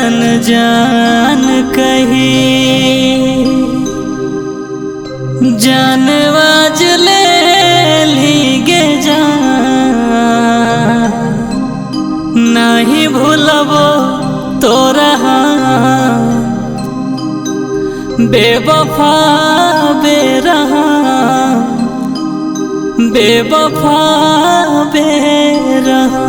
जान जान कही जानवाज ले लीगे जान, नहीं भूलबो तोरा बेवफा बेरहा, बेवफा बेरहा।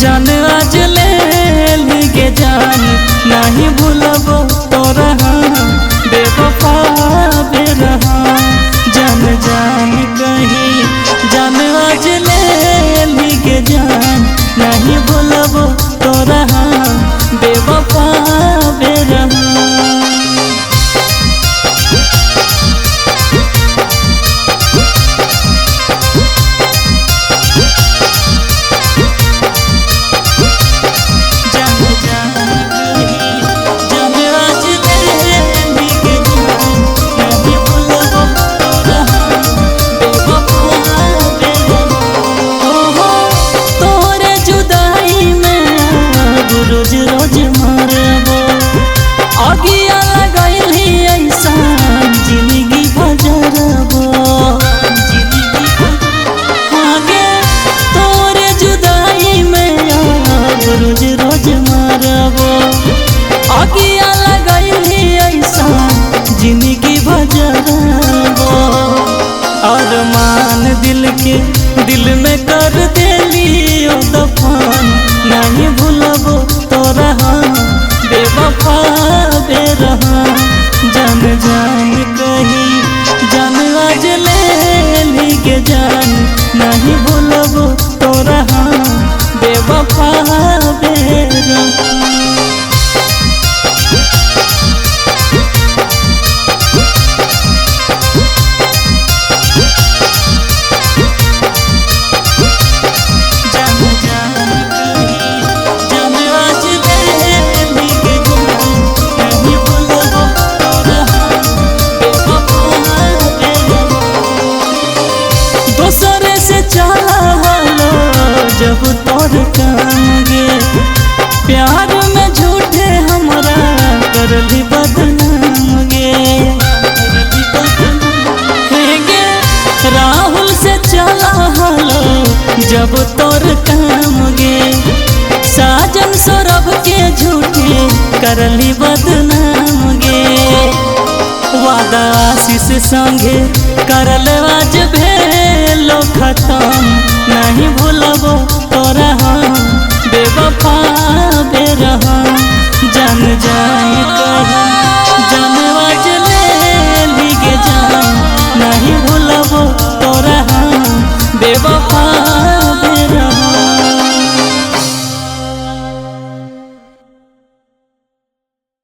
जान आज ले लीगे जान, नहीं भूलबो तोरा बेवफा बेरहा। जान जान कही जान आज ले लीगे जान, नहीं भूलबो तोरा बेवफा बेरहा। रोज रोज मरबो अगिया लगैली ऐसा जिंदगी बजरबो। आगे तोरे जुदाई में अब रोज रोज मरबो अगिया लगैली ऐसा जिंदगी बजरबो। अरमान दिल के दिल में कर देली ओ दफन, नहीं भूलबो तोरा बेवफा बेरहा। जान जान कही जान आज ले लीगे जान, नहीं भूलबो तोरा बेवफा बेरहा। दोसरे से चला जब तोर काम गे, प्यार में झूठे हमरा करली बदनाम गे। गे राहुल से चला जब तोर काम गे, साजन सौरभ के झूठे करली बदनाम गे। वादा आशीष संगे करल आज भेलो खत्म, नहीं भूलबो तोरा बेवफा बेरहा। जान जाए कहा